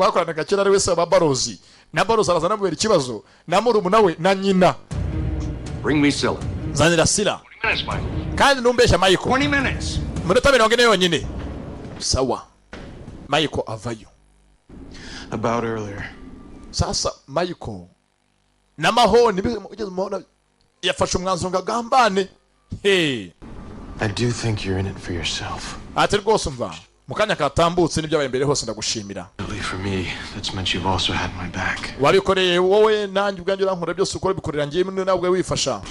Bakoranaga kera, ari wese wa Barozi na Barozi araza anamubera ikibazo na murumuna we na nyina. Bring me Scylla. Zanira Sila. Minutes, Michael. Kandi numbeshya, Michael. 20 minutes. Minota 40 yonyine. Sawa, Michael avayo. About earlier. Sasa Michael na Mahoni ugeze mu Mahoni yafashe umwanzuro ngo agambane. Hey. I do think you're in it for yourself. Ati rwose umva, mu kanya katambutse n'ibyabaye mbere hose, ndagushimira. Really, for me, that's meant you've also had my back. Wabikoreye wowe, nanjye ubwanjye urankora byose ukora bikorera njyewe nawe wifasha.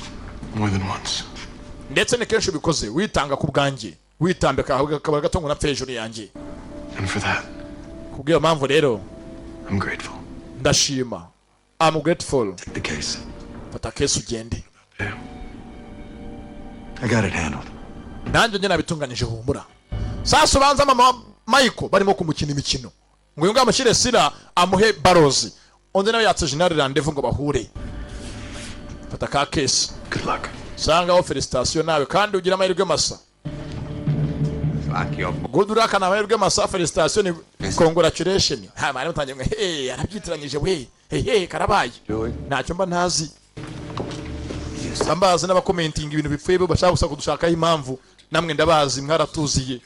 More than once. Ndetse ni kenshi ubikoze witanga ku bwanjye, witambika akabara gato ngo napfe hejuru yanjye. And for that, Kubw'iyo mpamvu rero, I'm grateful. ndashima, I'm grateful. Take the case. Fata case ugende. I got it handled. Nanjye njye nabitunganyije, humura. Sasa ubanza mama wa Michael barimo kumukina imikino ngo uyu nguyu amushyire Sira, amuhe Barozi, undi nawe yatse general rendez-vous ngo bahure. Fata ka case. Good luck. Sangaho félicitation nawe kandi ugira amahirwe masa. Fuck your Good luck ni amahirwe masa, félicitation ni congratulation. Ha mwari mutangiye ngo hey, arabyitiranyije we, hey hey, karabaye. Ntacyo mba ntazi, mbazi n'abakomentinga ibintu bipfuye bo bashaka gusa kudushakaho impamvu. Namwe ndabazi, mwaratuziye.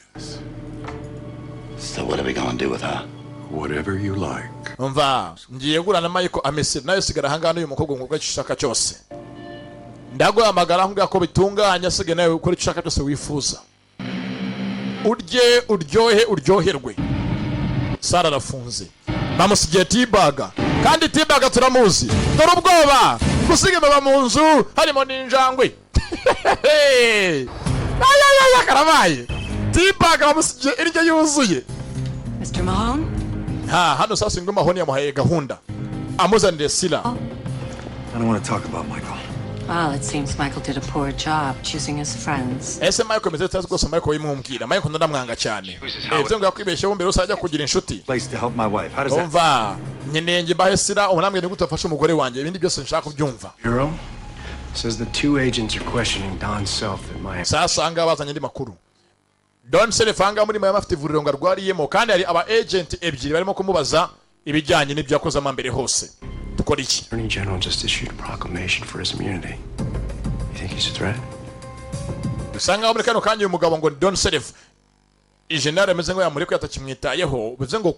So what are we gonna do with her? Whatever you like. Umva, ngiye gura na Michael amesero nayo sigara ahangaha n'uyu mukobwa ngo icyo ushaka cyose. Ndaguhamagara nkubwira ko bitunganya, asigaye nawe ukora icyo ushaka cyose wifuza, urye, uryohe, uryoherwe. Sara arafunze, bamusigiye T-Bag, kandi T-Bag turamuzi. Dore ubwoba gusiga imbeba mu nzu harimo n'injangwe. Ayayaya, karabaye! T-Bag bamusigiye indyo yuzuye. Mr. Mahone? Ha hano sasa ngo Mahoni yamuhaye gahunda amuzanire Sila. I don't want to talk about Michael. Well, it seems Michael did a poor job choosing his friends. Ese Michael meze neza rwose? Michael wimwumvira, Michael ndamwanga cyane. Bivuze ngo yakwibeshyeho mbere usajya kugira inshuti. Place to help my wife. How does that? Umva, nkeneye njye mbahe Sila ubu, namwe ni gute wafashe umugore wanjye? Ibindi byose nshaka kubyumva. Bureau says the two agents are questioning Don Self at Miami. Sasa ahangaha bazanye andi makuru. Don Self ahangaha muri Miami afite ivuriro ngo arwariyemo, kandi hari aba agent ebyiri barimo kumubaza ibijyanye n'ibyo yakozemo mbere hose. Dukora iki? Attorney General just issued a proclamation for his immunity. You think he's a threat? Bisa nkaho muri kano kanya uyu mugabo ngo ni Don Self, general ameze nk'aho yamurekuye, atakimwitayeho. Bivuze ngo